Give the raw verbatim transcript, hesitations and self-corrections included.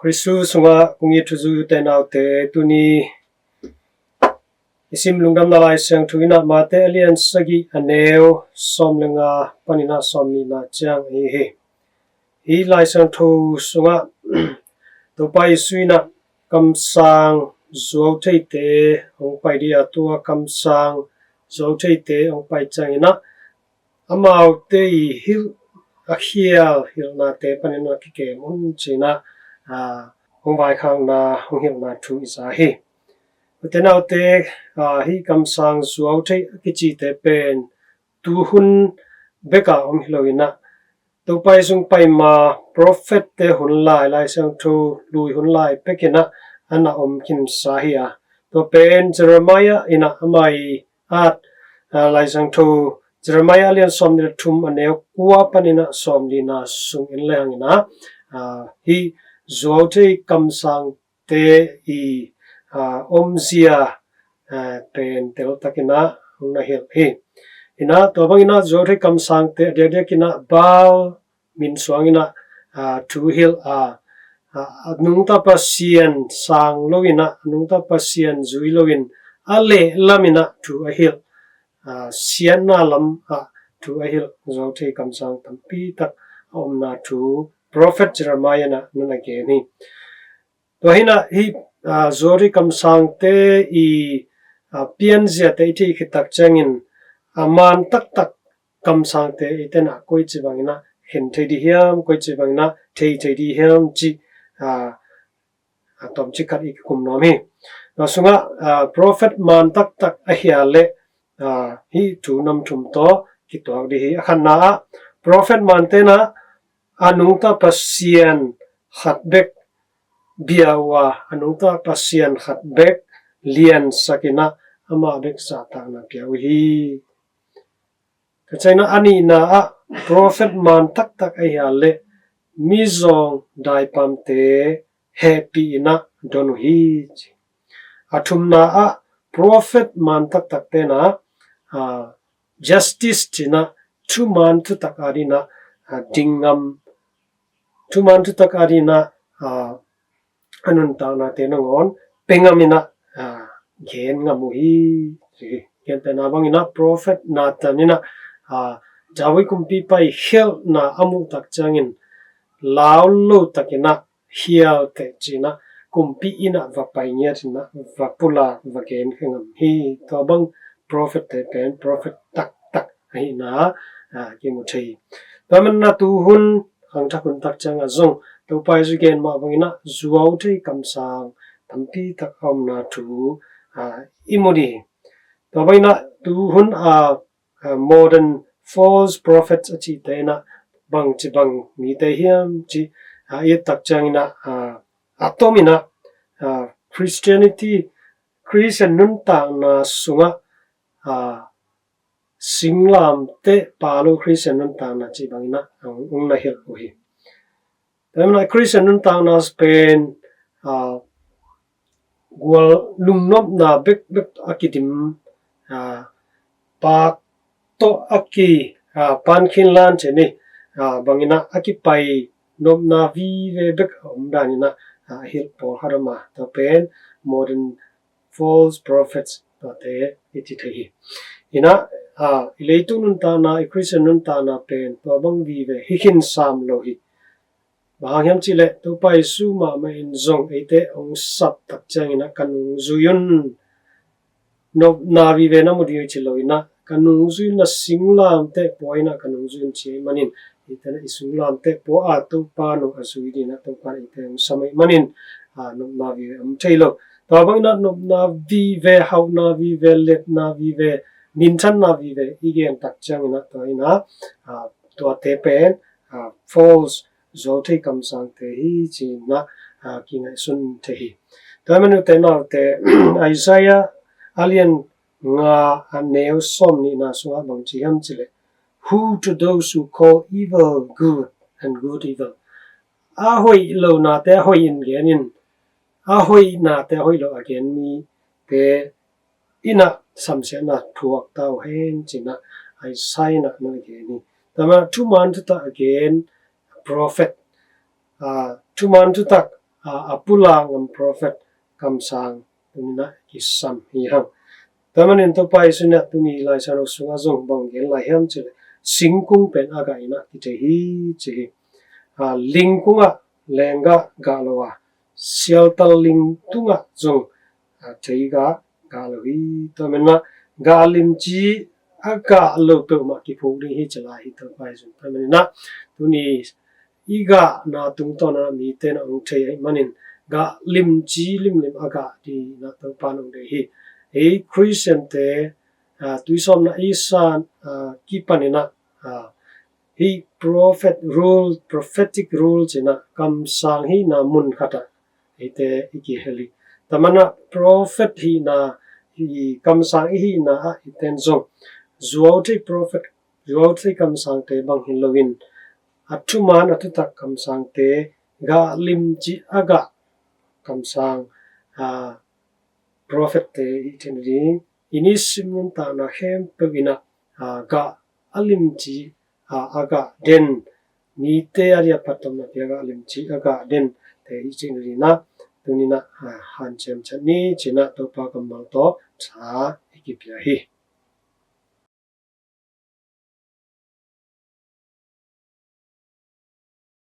Kristu sungah kong it u, u te nau te, tuni i sim lungdamna Lai Siangtho in ah Mate a lian sagih, a neu sawm le nga panin ah sawm nihna ciang ahi hi. Hih Lai Siangtho sungah Topa Jesu in ah kamsang zuau theite hong pai ding a, tua kamsang zuau theite hong pai ciangin ah amaute i hilh, a khial hilhnate panin a kikem un ci-in ah, aa, hong vaikhakna, hong hilhna thu i za hi. U te nau te, aa, hih kamsang zuau thei a kicite pen tuhun bek a om hi lo in ah, Topa Jesu pai ma prophet-te hun lai, Lai Siangtho lui hun lai bek in ah a na om khinsa hi a. Tua pen Jeremiah in ah ama i at, aa, Lai Siangtho Jeremiah a lian sawm nih le thum, a neu kua panin ah sawm lina sung en le hang in ah, aa, hih zuau thei kamsangte i, aa, omzia, aa, pen teltakin ah hong na hilh hi. In ah tua bangin ah zuau thei kamsangte a diakdiakin ah Baal min suangin ah, aa, thu hilh a, aa, a nungta Pasian sang lo in ah, a nungta Pasian zui lo in, a lehlam in ah thu a hilh, aa, siatna lam ah thu a hilh zuau thei kamsang tampi tak a omna thu prophet Jeremiah in ah na na gen hi. Tua hi in ah hih, aa, zuau thei kamsangte i, aa, pianziate i theih khit tak ciangin, aa, maan taktak kamsangte i ten ah koici bangin ah khen thei ding hiam, koici bangin ah thei thei ding hiam cih, aa, aa, tawmcik khat i kikum nuam hi. Tua sungah, aa, prophet maan taktak ahi a leh, aa, hih thu nam thum tawh kituak ding hi. A khatna ah, prophet maante in ah a nungta Pasian khat bek bia uh a, a nungta Pasian khat bek liansak in ah amah bek zahtakna pia uh hi. Tua ciangin ah a nihna ah prophet maan taktak ahi a leh mizawng daipamte hehpih in ah don uh hi, ci. A thumna ah prophet maan taktakte in ah, aa, justice ci-in ah thumaan thutak adingin ah, aa, ding ngam, thumaan thutak adingin ah, aa, a nuntaknate nangawn pia ngam in ah, aa, gen ngam uh hi, ci. Gentehna bangin ah prophet Nathan in ah, aa, David kumpipa i khialhna a muh tak ciangin lau lo takin ah khial teh ci-in ah kumpi inn ah va pai ngiat in ah va pulak va gen kha ngam hi. Tua bang prophet-te pen prophet taktak ahihna, aa, kimu thei hi. Tua manin ah tuhun khangthak hun tak ciangah zong Topa Jesu gen mah bangin ah zuau thei kamsang tampi tak a omna thu, aa, i mu ding hi. Tua bangin ah tuhun, aa, aa, modern false prophets a cihte in ah bangci bang mite hiam cih, aa, i et tak ciangin ah, aa, a tomin ah, aa, Christianity, Christian nuntakna sungah, aa, singlamteh pha lo Christian nuntakna cih bangin ah hong, hong na hilh uh hi. Tua manin ah Christian nuntakna pen, aa, gual lungnopna bekbek a kidim, aa, paak tawh a ki, aa, pankhin lan ci ni, aa, bangin ah a kipai nopna vive bek a om danin ah, aa, hilh pawlkhat om a, tua pen modern false prophets tuate i ci thei hi. In ah, aa, i leitung nuntakna, i Christian nuntakna pen tua bang vive hi khin sam lo hi. Bang hang hiam cih leh Topa Jesu mahmah in zong eite hong sap tak ciangin ah ka nungzui un, nopna vive na mu ding uh hi ci lo in ah ka nungzui un, na singlamteh pua in ah ka nungzui un ci ahih manin, eite in ah i singlamteh pua a Topa nung a zui dingin ah Topa in eite hong sam ahih manin, aa, nopna vive om thei lo. Tua bangin ah nopna vive, hauhna vive, letna vive, minthanna vive i gen tak ciangin ah tua in ah, aa, tuate pen, aa, false, zuau thei kamsangte hi ci-in ah, aa, kingaihsun thei hi. Tua manin u te nau te, Isaiah a lian nga, a neu sawm nihna sungah bang ci hiam cih leh, "Woe to those who call evil good and good evil." A hoih lonate a hoih in gen in, a hoihnate a hoih lo a gen mite in ah samsiatna thuak ta uh hen ci-in ah Isaiah in ah na gen hi. Tua manin ah thumaan thutak a gen prophet, aa, thumaan thutak a, a pulak ngam prophet kamsang tuni-in ah kisam hi hang. Tua manin Topa Jesu in ah tuni Lai Siangtho sungah zong bang gen lai hiam cih leh singkung pen a gah in ah kithei hi ci hi. A, ling kungah lenggah gah lo a, sialtal ling tungah zong, a, theigah gah lo hi. Tua manin ah gah limci a gah lo peuhmah kiphuk ding hi ci lai hi Topa Jesu in. Tua manin ah tuni i gahna tungtawn ah mite in ah hong thei ahih manin gah limci limlim a gah dingin ah Topa in hong deih hi. Ei Khristiante, a, tuisawpna i san, a, kipanin ah, a, hih prophet rule, prophetic rule ci-in ah kamsang hihna mun khat ah eite i kihel hi. Tua manin ah prophet hihna, hih kamsang i hihna ah eite in zong zuau thei prophet, zuau thei kamsangte bang hi loin a thuman a thutak kamsangte gah limci a gah kamsang, a, prophet-te i hih theih nading i nisim nuntakna khempeuh in ah, a, gah a limci, a, a gah den, mite a diah phattuamna pia gah limci a gah dente i hih theih nadingin ah tuni-in ah, a, hanciam ciat ni ci-in ah Topa kammal tawh tha i kipia hi.